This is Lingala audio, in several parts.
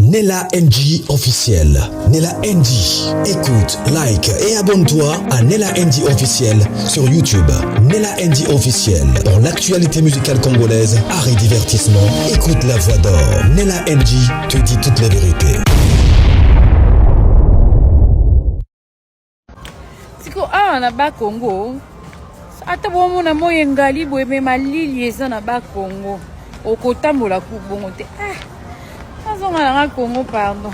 Nella NG officiel. Nella NG. Écoute, like et abonne-toi à Nella NG officiel sur YouTube. Nella NG officiel. Pour l'actualité musicale congolaise, art et divertissement, écoute la voix d'or. Nella NG te dit toute la vérité. Siko awa na ba Congo ata bomona moi engali boye me malili eza na ba Congo okotambola ku bongo te ah nazonga na nga Congo pardon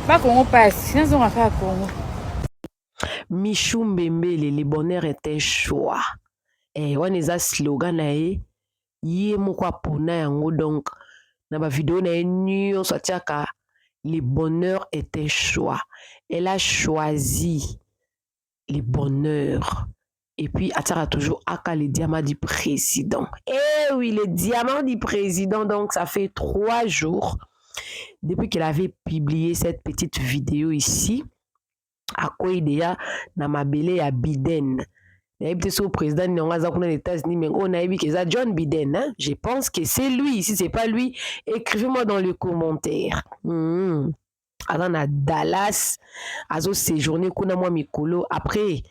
ba Congo pasi nazonga kaka Congo. Michou Mbembele le bonheur est un choix eh, wana eza slogan na ye ye moko apona yango donc na ba video na ye nyonso atiaka le bonheur est un choix elle a choisi le bonheur et puis atiaka toujours aka le diamant du président eh oui le diamant du président donc ça fait 3 jours depuis qu'elle avait publié cette petite vidéo ici. Akwei deja na mabele ya Biden. Nayebi te soki président nini yango aza kuna na États-Unis, mais oyo nayebi ke eza John Biden, hein? Je pense que c'est lui. Si c'est pas lui, écrivez-moi dans les commentaires. Aza na Dallas, azo séjourner kuna mwa mikolo après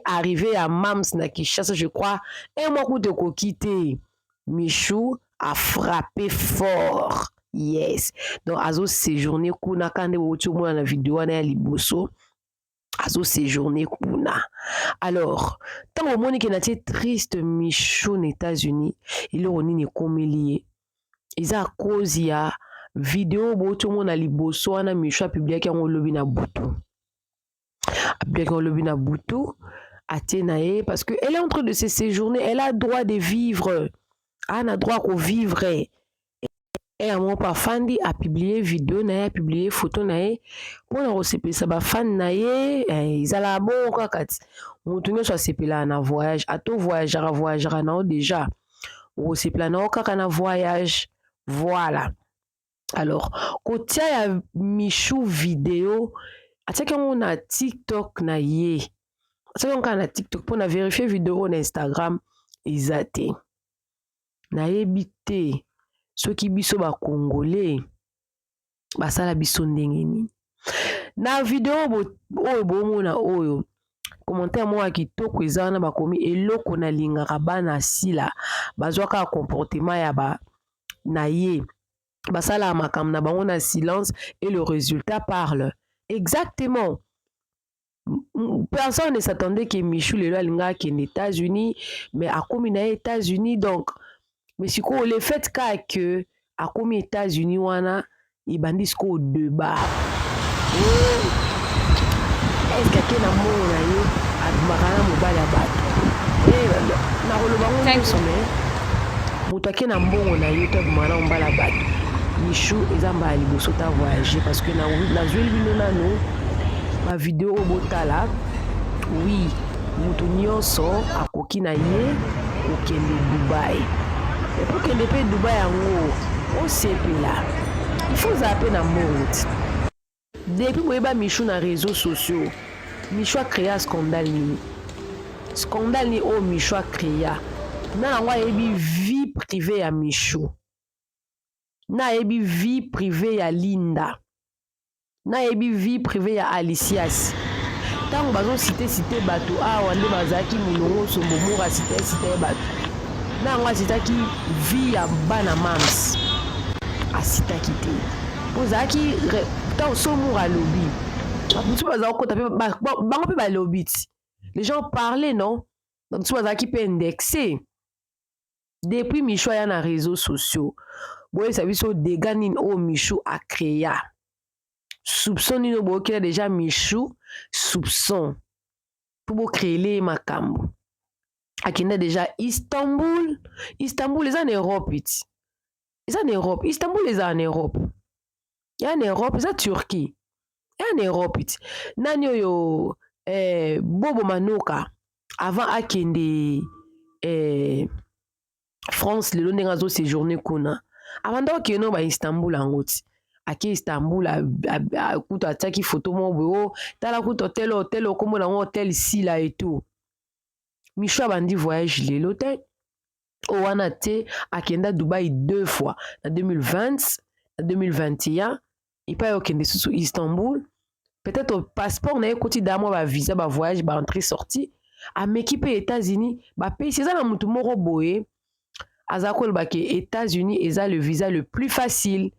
arrivé ya Mams na Kinshasa. Je crois un mois kutu ekoki te. Michou a frappé fort, yes. Donc azo séjourner kuna kaka nde bouti omona na video wana ya liboso, azo séjourner kuna. Alors ntango omoni ke natie triste Michou na États-Unis, eloko nini ekomeli ye? Eza à cause ya video bouti omona liboso wana. Michou apubliaki yango lobi na butu, apubliaki yango lobi na butu, atie na ye parce que elle est en train de se séjourner. Elle a droit de vivre, a na droit kovivre. Ye moko mpo afandi, apublier video na ye, apublier photo na ye mpona kosepelisa bafani na ye. Ezalaka bongo kaka ti moto nyonso asepelaka na voyage. Ata voyageaka, voyageaka na yo déjà, okosepela na yo kaka na voyage. Voilà. Alors kotia ya Michou video, atiaki yango na TikTok na ye, atiaki yango kaka na TikTok. Mpona vérifier video na Instagram eza te. Nayebi te soki biso Bakongole basala biso ndenge nini. Na video oyo bomona oyo, commentaire moko ya kitoko eza wana. Bakomi eloko nalingaka bana sila bazwa kaka comportement ya ba na ye, basalaka makambo na bango na silence et le résultat parle. Exactement, personne ne s'attendait que Michou lelo alingaka akende États-Unis, mais akomi na ye États-Unis. Donc mais sikoyo le fait kaka ke akomi États-Unis wana, ebandi sikoyo débat: oh, est-ce ake na mbongo na ye, abimaka na mobali ya bato? Nakoloba ngo nyonso, mais moto ake na mbongo na ye to abimaka na mobali ya bato. Michou eza mbala ya liboso ta voyage, parce que nazweli bino nano bavideo oyo botala. Oui, moto nyonso akoki na ye kokende Dubai. Epo okende mpe Dubai yango, osepela, il faut ozala mpe na mbongo ti. Depuis boyeba Michou na réseaux sociaux, Michou acréa scandale nini? Scandale nini oyo Michou acréa na yango? Ayebi vie privée ya Michou, na ayebi vie privée ya Linda, na ayebi vie privée ya Alicias. Ntango bazociter citer bato awa nde bazalaki molongo sombo moko aciter citer bato na yango, acitaki vie ya bana Mams, acitaki te mpo ozalaki ntango Somour alobi, bato mosusu baza kokota mpe bango mpe balobi ti les gens parlaient, non? Bato mosusu bazalaki mpe indexé. Depuis Michou aya na réseaux sociaux, boyebisa biso dégâts nini oyo Michou acréa, soupçon nini oyo boyokela déjà Michou, soupçon mpo bocréele ye makambo. Akenda déjà Istanbul. Istanbul eza na Europe ti, eza na Europe. Istanbul ezala na Europe, ya na Europe, eza Turquie, ya na Europe ti. Nani oyo Bobo Manoka avant akende France lelo, ndenge azoséjourner kuna, abanda okende oyo ba Istanbul yango ti ake Istanbul, kutu atiaki foto moko boye o tala kutu hotel, hotel okomona yango hotel Sila et tout. Michou abandi voyage lelo te. Oyo wana te, akenda Dubai deux fois, na 2020 na 2021 epai okende susu Istanbul. Peut-être passeport na ye ekoti da mwa bavisa, bavoyage, baentrée sortie. Ameki mpe États-Unis, bapesi. Eza na motu moko boye aza koloba ke États-Unis eza le visa le plus facile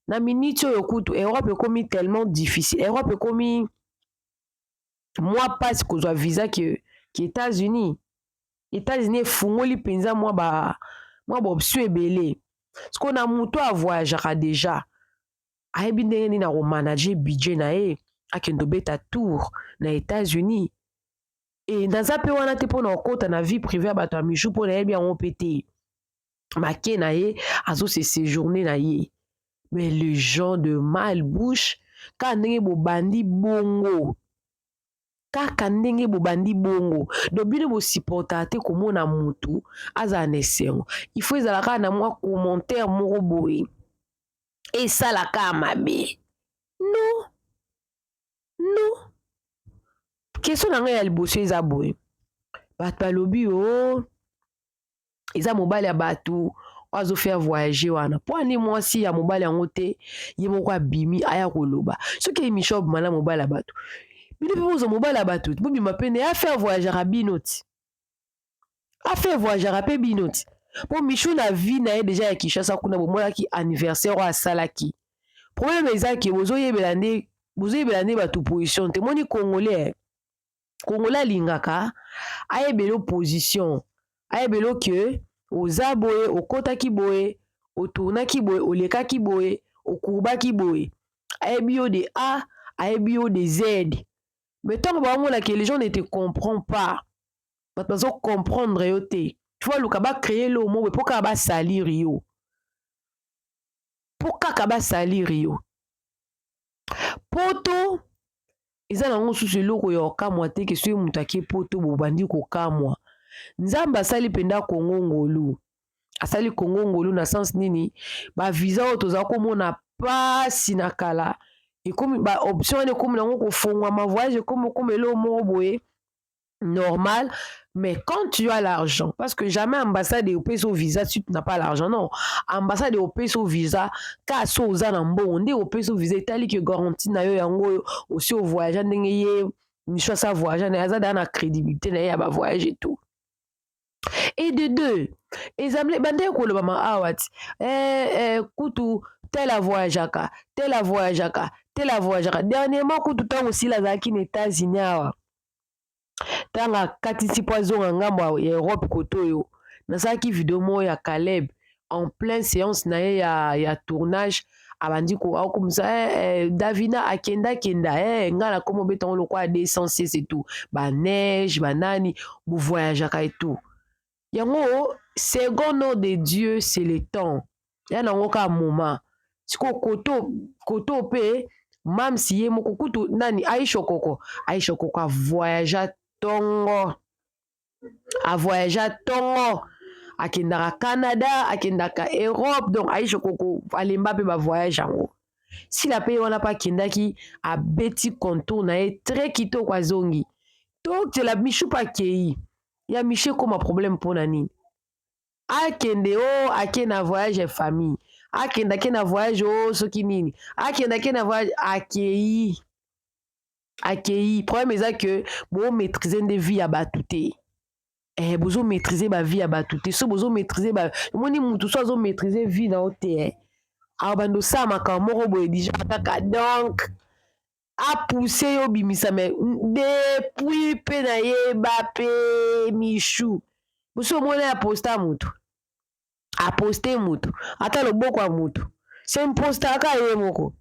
na miniti oyo. Kutu Europe ekomi tellement difficile, Europe ekomi mwa mpasi kozwa visa ke États-Unis. États-Unis efungoli mpenza mwa baoption ebele. Sikoyo na moto avoyageaka déjà, ayebi ndenge nini akomanage budget na ye, akende obeta tour na États-Unis. E naza mpe wana te mpona kokɔta na vie privée ya bato ya Michou, mpo nayebi yango mpe te. Make na ye azose séjourne na ye. Mais le gens de malbouche, kaka ndenge bobandi bongo, kaka ndenge bobandi bongo. Donc bino bosupportaka te komona motu azala na esengo. Il faut ezala kaka na mwa commentaire moko boye esalaka mabe. Non, non. Question na ngai ya liboso eza boye: bato balobi o oh, eza mobali ya bato oyo azofaire voyage wana, mpo ani mwasi ya mobali yango te, ye moko abimi aya koloba soki émission obima na mobali ya bato. Bino mpe bozwa mobali ya bato, bobima pene, afaire voyageaka bino ti, afaire voyageaka mpe bino ti. Mpo Michou na vie na ye déjà ya Kinshasa kuna, bomonaki anniversaire oyo asalaki. Problème eza ke bozoyebela nde, bozoyebela nde bato position te. Moni Congolais, Congolais alingaka ayebela opposition, ayebela ke oza boye, okɔtaki boye, otournaki boye, olekaki boye, okurbaki boye. Ayebi yo de A, ayebi yo de Z. Mais ntango baomona ke les gens ne te comprend pas, bato bazocomprendre yo te, tu vois, luka bacréer lo mo boye mpo kaka basalir yo, mpo kaka basalir yo. Poto eza nango susu eloko ya kokamwa te ke soki moto ake poto, bobandi kokamwa. Nzambe asali mpenza Kongo ngolu, asali Kongo ngolu na sens nini? Bavisa oyo toza komona pasi na kala, ekomi baoption wana, ekomi nango kofongwama. Voyage ekomi okoma eloko moko boye normal. Mais quand tu as l'argent, parce que jamais ambassade opesi visa si tu n'as pas l'argent. Non, ambassade opesi visa ka so oza na mbongo nde opesi visa. Etali ke garantie na yo yango oyo osi ovoyage, ndenge ye Michou asa voyage na ye, aza daa na crédibilité na ye ya bavoyage et tout. Et de deux, ezamle bandeki kolobama awa ti kutu tel avoyageaka, tel avoyageaka, tel avoyageaka. Dernièrement kutu, ntango osila azalaki na États-Unis awa, ntango akatisi mpo azonga ngambo ya Europe kote oyo, nasalaki video moko ya Caleb en plein séance na ye ya tournage. Abandi akomisa Davina akendakenda, ngai nakoma obetango lokola 206 et tout, baneige, banani bovoyageaka et tout. Yango, second nom de Dieu, c'est le temps ya nango kaka moment. Sikoyo koto mpe Mamsi ye moko kutu nani, Aisha Okoko, Aisha Okoko avoyagea ntongo, avoyagea ntongo, akendaka Canada, akendaka Europe. Donc Aisha Koko alemba mpe bavoyage yango. Sila mpe wana mpe akendaki, abeti contour na ye très kitoko, azongi. Tokela Michou mpe akei ya Michou ekóma problème mpona nini? Akende o ake na voyage ya famille, akende ake na voyage o soki nini, akende ake na voyage, akei, akei. Problème eza ke bomaîtrise nde vie ya bato te. Bozomaîtrise bavie ya bato te. So bozomaîtrise, omoni mutu so azomaîtrise vie na yo te, akobanda osala makambo moko boye déjà kaka. Donc apousse yo obimisa. Mais depuis mpe nayeba mpe Michou, bosi omoni aposta motu, aposte motu, ata loboko ya motu s'impostaka ye moko.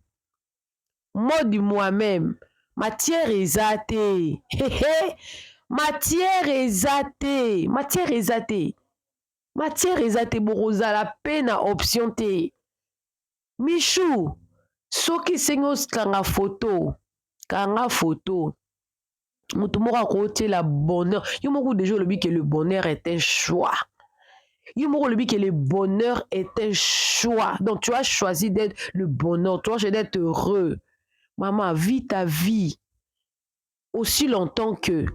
Mode moi-même, matière eza te, matière eza te, matière eza te, matière eza te. Bokozala mpe na option te. Michou, soki esengi okanga foto, kanga foto. Moto moko akotiela bonheur yo moko. Déjà olobi ke le bonheur est un choix. Yo moko olobi que le bonheur est un choix. Donc tu as choisi d'être le bonheur, tu as choisi d'être heureux. Maman, vis ta vie aussi longtemps que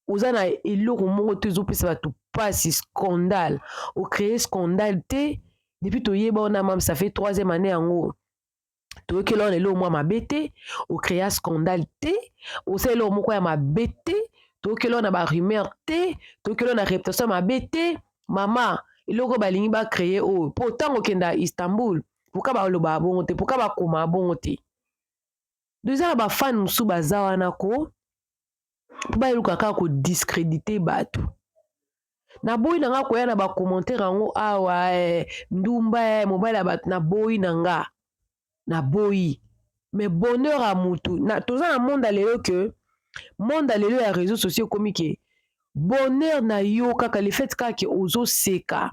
oza na eloko moko te ezopesa bato mpasi. Scandale, ocréer scandale te. Depuis toyeba wana mam, ça fait troisième année yango, toyokela wana eloko mwa mabe te, ocréa scandale te, osala eloko moko ya mabe te, toyokela wana barumeur te, toyokela wana réputation ya mabe te. Mama, eloko balingi bacréer oyo mpo ntango okenda Istanbul, pourquoi balobaka bongo te? Pourquoi bakoma bongo te? Do eza na bafans mosusu baza wana ko mpo bayeluka kaka kodiscréditer bato. Naboyi na nga koya na bacommentaire yango awa, ndumba, mobali ya bato. Naboyi na nga, naboyi. Mais bonheur ya mutu na, toza na monde ya lelo, ke monde ya lelo ya réseau sociaux ekomi ke bonheur na yo kaka le fait kaka ke ozoseka.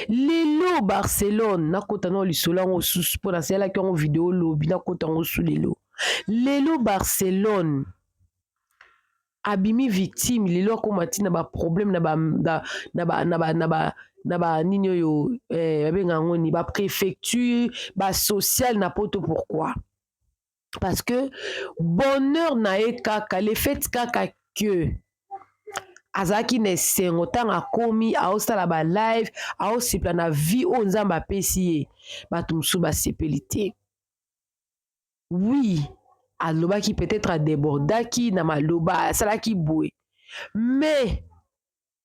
Lelo Barcelone, nakota na lisolo yango susu mpo nasalelaki yango video lobi, nakota yango su lelo. Lelo Barcelone abimi victime, lelo akóma ntina baproblème na ba, na, na ba, na ba, na ba, na banini oyo babenga yango ni bapréfecture, basocial na Poto. Pourquoi? Parce que bonheur na ye kaka le fait kaka que azalaki na esengo ntango akomi aosala balive, aosepela na vie oyo Nzambe apesi ye, bato mosusu basepeli te. Oui, alobaki, peut-être adébordaki na maloba, asalaki boye, mais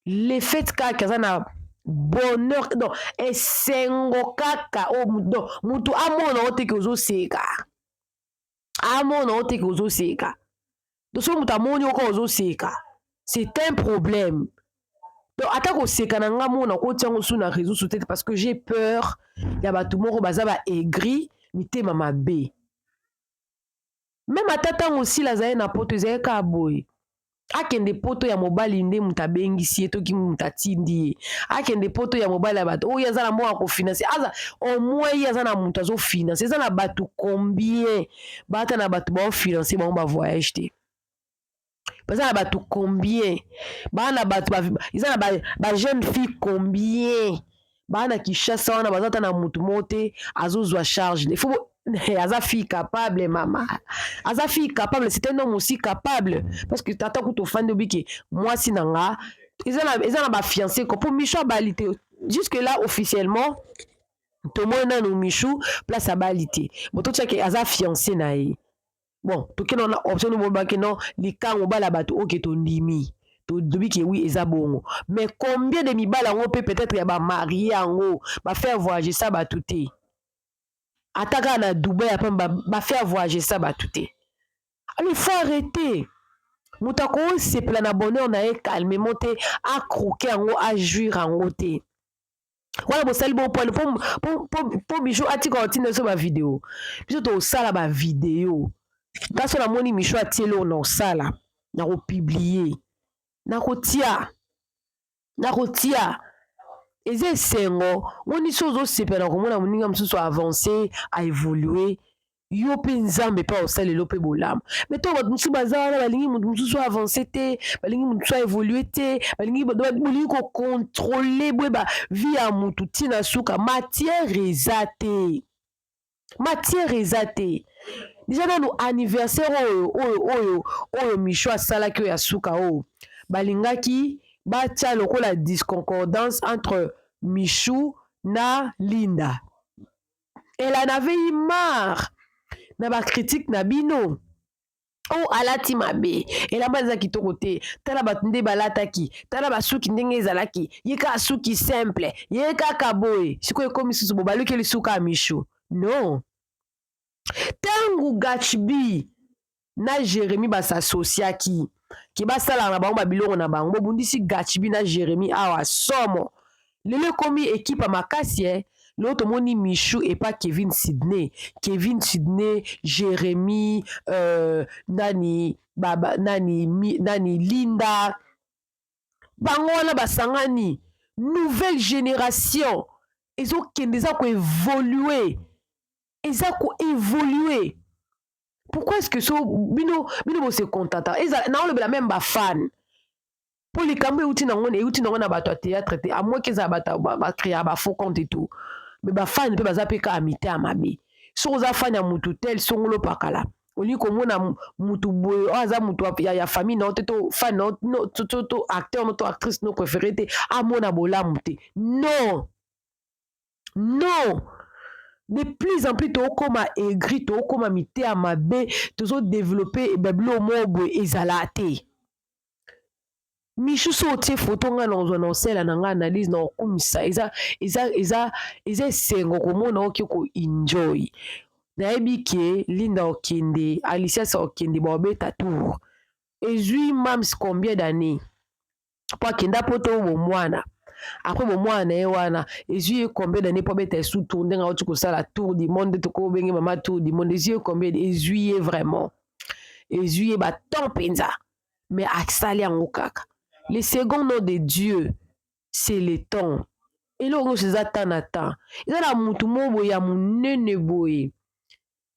le fait kaka aza na bonheur, donc esengo kaka oyo, donc motu amona o teke ozoseka, amona o teke ozoseka. Donc soki moto amoni oka ozoseka, c'est un problème. Donc ata koseka na nga mona kotia yango su na réseau sociaux te, parce que j'ai peur ya bato moko baza baaigris, mitema mabe. Même ata ntango osila azali na Poto, ezali kaka boye. Akende Poto ya mobali nde moto abengisi ye, toki moto atindi ye akende Poto ya mobali ya bato oyo aza na mbongo ya kofinancer, aza au moins ye aza na moto azofinancer. Eza na bato combien baata na bato baofinancer bango bavoyage te? Baza na bato combien baa na bato? Eza na bajeune fille combien baa na Kinshasa wana baza ata na motu moko te azozwa charge? Il faut aza fille capable, mama aza fille capable, c'est un homme aussi capable, parce que tata kutu ofandi obike mwasi na nga eza na bafiancé ko mpo Michu abali te jusque là officiellement. Tomoni nanu Michu place abali te. Bon, totiake aza fiancé na ye. Bon, tokende na option no, no likango mobali ya bato. Oke, tondimi, tolobi ke oui, eza bongo. Mais combien de mibali yango mpe peut-être ya bamariés yango bafaire voyager sa bato te? Ata kaka na Dubai ya pamba, bafaire voyager sa bato te. Alors il faut arrêter. Moto akosepela na bonheur na ye calmement te, acroquer yango, ajouir yango te. Wana bosali bo pone mpo Micho atika kotinda biso bavideo. Biso tosala bavideo nga so namoni Micho atie eloko na kosala, na kopublier, na kotia. Eza esengo moni so ozosepela na komona moninga mosusu avance, aévolue. Yo mpe Nzambe mpe aosalela mpe bolamu. Mais to bato mosusu baza wana, balingi moto mosusu avance te, balingi moto mosusu aévolue te, balingi, bolingi kocontrôler boyeba vie ya motu ntina suka. Matière eza te, matière eza te. Déjà nanu anniversaire oyo Micho asalaki, oyo ya suka oyo, balingaki batia lokola disconcordance entre Michou na Linda. Elle en avait eu marre na bacritique na bino oyo alati mabe, elamba eza kitoko te, tala bato nde balataki, tala basuki ndenge ezalaki, ye kaka suki simple, ye kaka boye. Sikoyo ekomi susu bo balukeli suka ya Michu. Non, ntango Gachbi na Jérémi basasosiaki ke basalaka na bango babiloko na bango, bobundisi Gachbi na Jérémi awa somo. Lelo ekomi ekipe ya makasi. Lelo tomoni Michu epa Kevin Sydney, Kevin Sydney, Jérémi, nani, baba, nani, mi, nani, Linda, bango wana basangani. Nouvelle génération ezokende, eza koévolue, eza koévolue. Pourquoi est-ce que so bino bose contenta? Naolobela même bafans, mpo likambo euti nango na bato ya théâtre te, amoki ezala bato bacréa bafaux compte et tout. Mais bafans mpe baza mpe kaka mite ya mabe. Soki oza fan ya mutu tel songolo pakala, olingi komona mutu boye oyo aza mutu ya famille na yo te, to fan na yo, to acteur no, to actrice no préféré te, amona bolamu te. Non. Non, de plus en plus tokóma aigri, tokóma miteya mabe, tozodévelopper babilo moko boye ezala te. Michu, so otie foto, ngai na kozwa na osala na ngai analyse na kokumisa. Eza esengo komona oki koenjoy. Nayebi ke Linda okende, Alisiasa okende, baobeta tour. Ezwi mams combien d'année mpo akenda poto? Bomwana, après bomwana na ye wana, ezwi ye combien d'année mpo abeta esu tour ndenge auti kosala tour du monde? Tokobenge mama tour du monde. Ezwi ye combien? Ezwi ye vraiment, ezwi ye batemps mpenza, mais asali yango kaka. Le second nom de Dieu, c'est le temps. Eloko nyonso eza temps na temps. Eza na mutu moko boye ya monene boye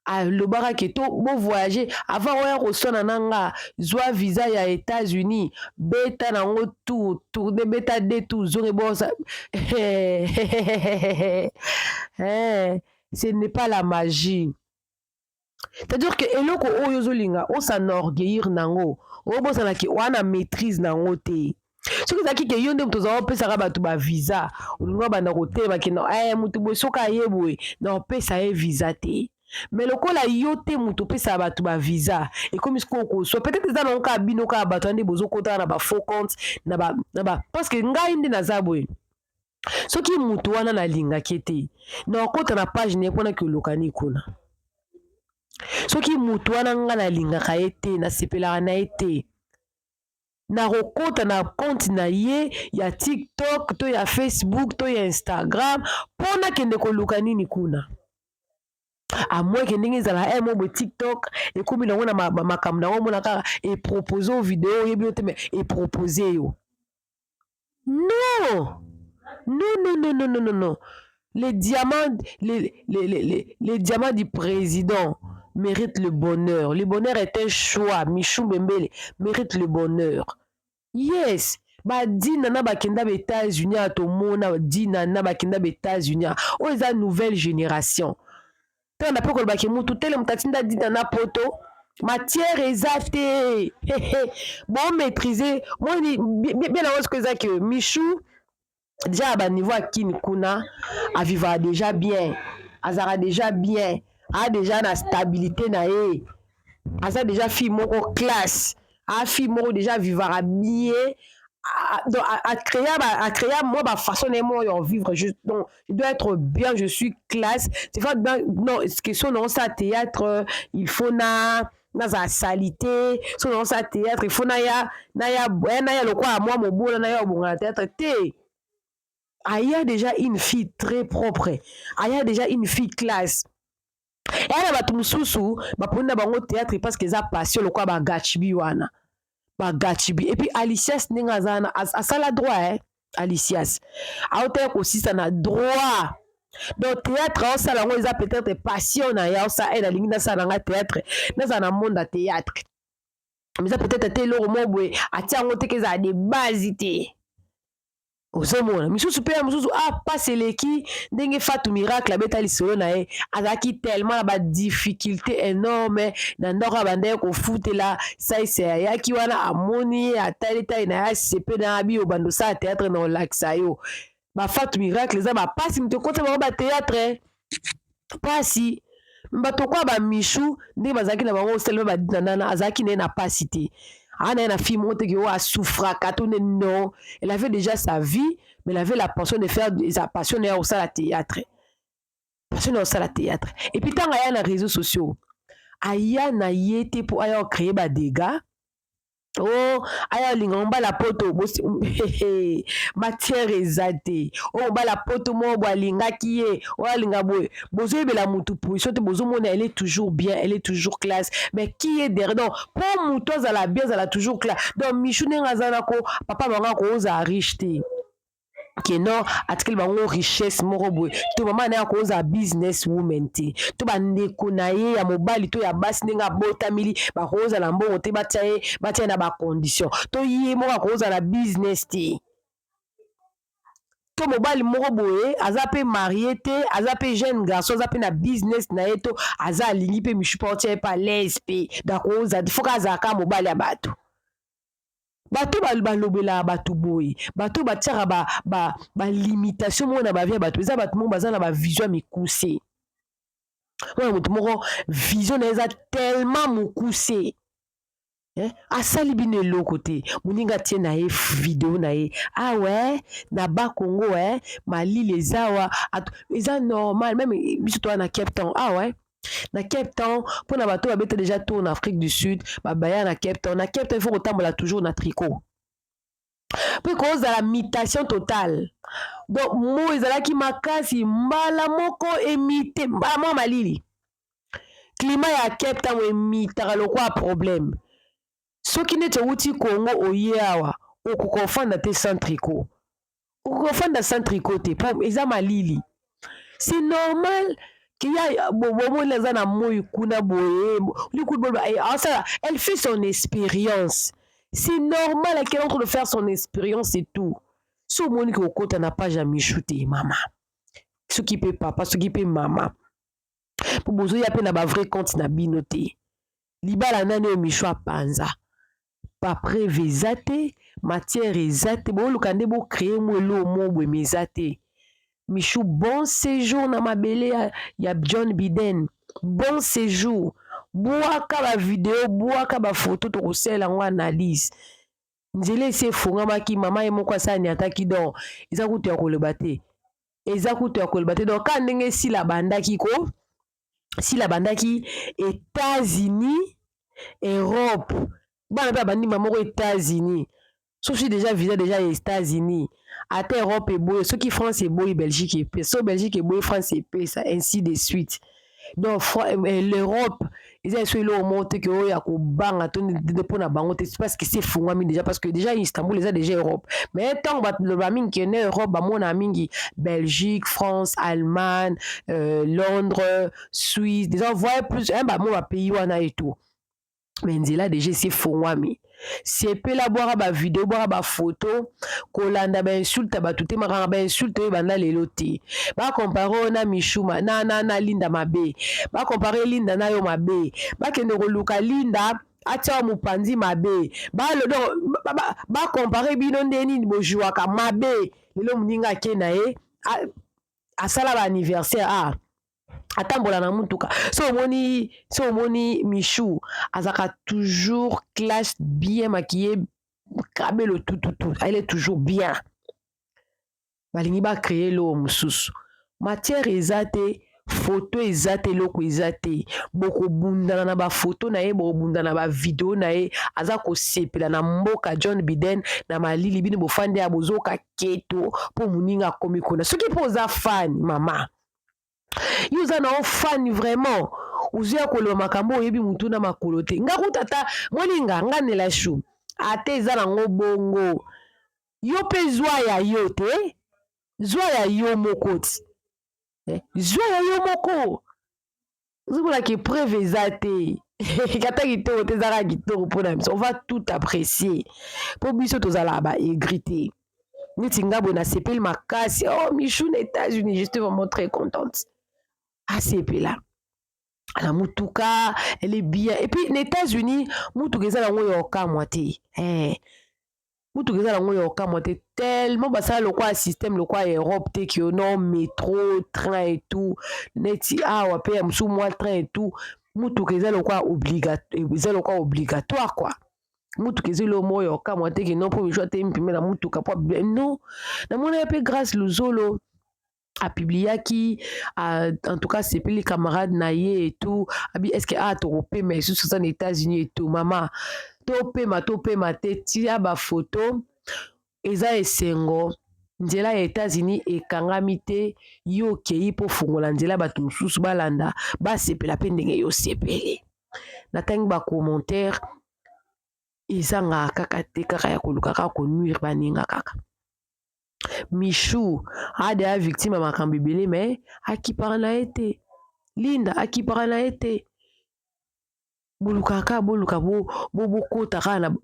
alobaka ke to bovoyage avant oya koswana na nga, zwa visa ya États-Unis, beta nango tour, tourne, beta de tour, zonge bosa. Ce n'est pas la magie. C'est-à-dire que eloko oyo ozolinga os'enorgueillir nango, obosanaki wana maîtrise nango te. Soki ezalaki ke yo nde moto ozala opesaka bato bavisa, olingi banda kotelema ke motu boye, soki aye boye, na opesa ye visa te. Mais lokola yo te moto opesaka bato bavisa, ekomi sikoyo koswa. Peut-être eza nango kaka bino, kaka bato wana nde bozokotaka na bafaux compte na ba, na ba, parce que ngai nde naza boye. Soki motu wana nalingaki te, na okota na page na ye mpona kolokani kuna. Soki motu wana ngai nalingaka ye te, nasepelaka na ye te, nakokota na compte na ye ya TikTok to ya Facebook to ya Instagram mpo nakende koluka nini kuna? Amweke ndenge ezala mo boye, TikTok ekómi nango na makambo nango, omona kaka epropose yo video, oyebi yo te, mais epropose yo. Non, non, non, non, non, non, non, non. Les diamants, les diamants du président méritent le bonheur. Le bonheur est un choix. Michou Mbembele mérite le bonheur. Yes. Badina na bakenda ba États-Unis, atomona dina na bakenda ba États-Unis. Oyo eza nouvelle génération. Ntango na mpe kolobaki mutu tele moto atinda dina na poto, matière eza te. Bomaîtrise moni bien yango. Sikoyo eza ke Michou déjà ya baniveau ya kini kuna, avivaka déjà bien, azalaka déjà bien, aa déjà na stabilité na ye, aza déjà fille moko classe, aa fille moko déjà avivaka bien. Donc acréa moi bafaçon na ye moko ya vivre. Donc je dois être bien, je suis classe, c'est pas bien. Non, question non, ça théâtre, il faut na nazala sali te. So naosala théâtre, il faut naya naya naya lokola mwa mobola, naya obonga na théâtre te. Aya déjà une fille très propre, aya déjà une fille classe. Eya na bato mosusu baponi na bango théâtre parce que eza passion, lokola bagachibi wana, bagachibi. Et puis Alicias, ndenge aza wana, asala droit, eh? Alicias aotaya kosisa na droit. Donc théâtre aosala yango eza peut-être passion na ye. Aosala e nalingi nasala nanga théâtre, nazala na monde ya théâtre, mais eza peut-être te eloko moko boye atia yango te ke ezala de base te. Ozomona misusu mpe ya mosusu, ah, pasi eleki. Ndenge Fatu Miracle abeta lisolo na ye, azalaki tellement na badifficulté énorme na ndako, abandaki kofutela. Saise ayaki wana, amoni ye, atali tai na ye, asepe na abi: "Obanda osala théâtre, na olakisa yo." Bafatu Miracle eza bapasi, moto ekota bango bathéâtre pasi. Bato kwa bamishu ndenge bazalaki na bango osalema badinanana, azalaki na ye na pasi te. Aa na ye na fille moko teke oyo asouffraka to nde. Non, elle avait déjà sa vie, mais elle avait la passion de faire sa passion na ya kosala théâtre, passion na kosala théâtre. Et puis ntango aya na réseaux sociaux, aya na ye te mpo aya kocréer badégâts. O aya olinga mobala poto, matière eza te. Oyo mobala poto moko boye alingaki ye, oyo alinga boye, bozoyebela mutu position te. Bozomona, elle est toujours bien, elle est toujours classe, mais qui est derrière? Donc mpo mutu azala bien, azala toujours classe. Donc Michu ndenge aza nako, papa bango akozala riche te, ke non, atikeli bango richesse moko boye, to mama na ye akozala business woman te, to bandeko na ye ya mobali to ya basi ndenge abotamili bakozala mbongo te, batia ye na bacondition, to ye moko akozala business te, to mobali moko boye aza mpe marie te, aza mpe jeune garçon, aza mpe na business na ye, to aza alingi mpe Michu mpe otia ye mpe à l'aise mpe dakozala. Foka azalaka mobali ya bato. Bato balobelaka bato boye, bato batiaka balimitation ba, ba moko na bavie ya bato, eza bato moko baza na bavision ya mikuse. Wana moto moko vision na ye eza tellement mokuse. Eh, asali bino eloko te. Moninga atie na ye video na ye, ah ouais, na ba Congo eh, malili eza wa, eza normal. Meme biso toza na Cape Town, ah ouais, na Cape Town mpona bato babeta déjà tour na Afrique du Sud, babaya na Cape Town. Na Cape Town il faut kotambola toujours na tricot mpe kozala mutation totale. Donc mo ezalaki makasi mbala moko emite mbala moko malili. Climat ya Cape Town emitaka lokola problème. Soki neti owuti Congo oye awa, okoka ofanda te sans tricot, okoka ofanda sans tricot te po eza malili. C'est normal que ya bomoni aza na moi kuna boye asala, elle fait son expérience. C'est normal qu'elle est en train de faire son expérience et tout. So omoni ke okota na page ya Michou te, mama, soki mpe papa, soki mpe mama, mpo bozoya mpe na bavrai compte na bino te. Libala nani oyo Michou apanza? Bapreuve eza te, matière eza te. Boluka nde bocréer mo eloko mo boye, ma eza te. Michou, bon séjour na mabele ya John Biden, bon séjour. Bwaka bavideo, bwaka bafoto, tokosalela yango analyse. Nzela esi efongamaki, mama ye moko asala ataki. Donc eza kutu ya koloba te, eza kutu ya koloba te. Donc kaka ndenge esila bandaki ko sila bandaki États-Unis, Europe, bana mpe abandi moko États-Unis. Soki déjà visa déjà ya États-Unis, ata Europe eboyi, soki France eboyi, Belgique epesa, so Belgique eboyi, France epesa, ainsi de suite. Donc l'Europe eza eso eloko moko te ke oyo ya kobanga to mpona bango te, parce que se efungwami déjà, parce que déjà Istanbul eza déjà Europe. Mais ntango baloba mingi kende Europe, bamona mingi Belgique, France, Allemagne, Londres, Suisse, déjà voye plus bamo bapays wana et tout. Mais nzela déjà esi efungwami. Sepela, bwaka bavideo, bwaka bafoto, kolanda bainsulte ya bato te. Makambo bainsulte oyo ebanda lelo te. Bacomparer oyo na Mishuma na Linda mabe, bacomparer Linda na yo mabe, bakende koluka Linda atia mopanzi mabe, bacomparer bino nde nini bozwwaka mabe. Lelo moninga ake na ye asala baanniversaire, ah, atambola na mutuka. So omoni Michou azalaka toujours classe, bien maquillé, kabelo tututu, elle est toujours bien. Balingi bacréer eloko mosusu, matière eza te, foto eza te, eloko eza te. Bokobundana na bafoto na ye, bokobundana na bavideo na ye. Aza kosepela na mboka John Biden na malili, bino bofandi ya bozoka keto mpo moninga akomi kuna. Soki mpo oza fan, mama, yo oza na ofani vraiment, ozoya koloba makambo oyebi mutu na makolo te. Nga kuta ata moninga nga Nela Shu, ata eza nango bongo, yo mpe zwa ya yo te, zwa ya yo moko ti, eh, zwa ya yo moko. Ozomonaka preuve eza te, kata kitoko te, ezaka kitoko mpona biso, on va tout apprécier mpo biso tozalaka baaigris te. Neti nga boye nasepeli makasi. Oh, Michou na États-Unis, je suis vraiment très contente. Asepela na mutuka, elle est bien. Et puis na États-Unis mutuka eza nango ya okamwa te, eh. Mutuka eza nango ya okamwa te, tellement basala lokola système lokola Europe te ke non, métro, train et tout. Neti awa mpe ya mosusu mwa train et tout, mutuka eza lokola eza lokola obligatoire quoi. Mutuka eza eloko moko ya okamwa te ke non, mpo Michou atelemi pembe na mutuka po non. Namoni ye mpe Grâce Luzolo apubliaki, en tout cas sepeli camarade na ye et tout. Abi est ce que ah, tokopema lisusu aza na États-Unis et tout. Mama, topema, topema te, tia bafoto, eza esengo. Nzela ya États-Unis ekangami te, yo okei mpo fungola nzela, bato mosusu balanda, basepela mpe ndenge yo osepeli. Natangi bacommentaire, ezangaka kaka te, kaka ya koluka kaka konuire baninga kaka. Michou ade a victime ya makambo ebele, me akipaka na ye te. Linda akipaka na ye te. Bolukaka kaka, boluka bokota kaka na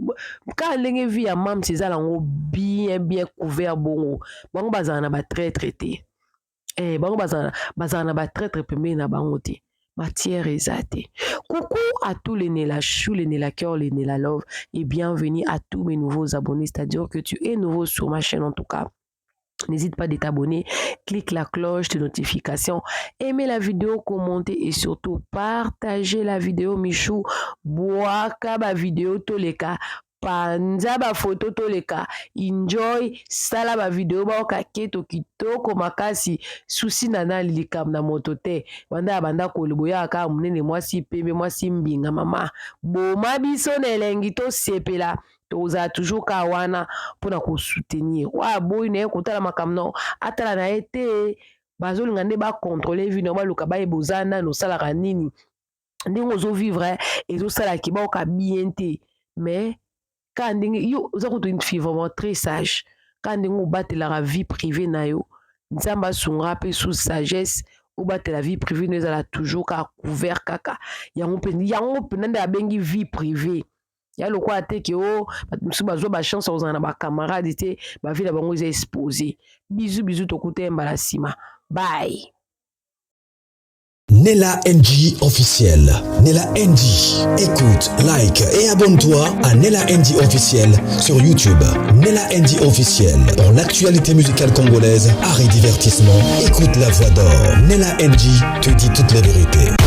kaka ndenge vie ya mams eza nango bien bien couvert bongo. Bango bazala na batraître te, eh, bango bazala na batraître pembeni na bango te. Matière eza te. Coucou à tous les Nela Chou, les Nela Cœur, les Nela Love et bienvenue à tous mes nouveaux abonnés, c'est-à-dire que tu es nouveau sur ma chaîne en tout cas. N'hésite pas de t'abonner, clique la cloche de notification, aimez la vidéo, commentez et surtout partagez la vidéo. Michou, bwaka ba vidéo toleka, panza ba photo toleka, enjoy, sala ba vidéo baoka keto kitoko makasi, susi na nali likambo na moto te, banda ya banda koloba oyaka kaka monene mwasi pembe mwasi mbinga mama, boma biso na elengi tosepela. Tozala toujours kaka wana mpona kosoutenir oyo aboyi na ye kotala makambo na atala na ye te. Bazolinga nde bacontrôle vie na baluka bayeba oza nani, osalaka nini, ndenge ozovivre ezosalaki baoka bien te. Mais kaka ndenge yo oza kutu une fille vraiment très sage, kaka ndenge obatelaka vie privée na yo, Nzambe asunga mpe sous sagesse obatela vie privée no ezala toujours kaka couvert kaka yango mpe yango mpenza nde abengi vie privée ya lokola te ke o bato mosusu bazwa bachance ya kozala na bacamarade te, bavie na bango eza exposé. Bisous, bisous, tokuta ye mbala nsima. Bye. Nella NG officiel. Nella NG. Écoute, like et abonne-toi à Nella NG officiel sur YouTube. Nella NG officiel. Pour l'actualité musicale congolaise, art et divertissement, écoute la voix d'or. Nella NG te dit toute la vérité.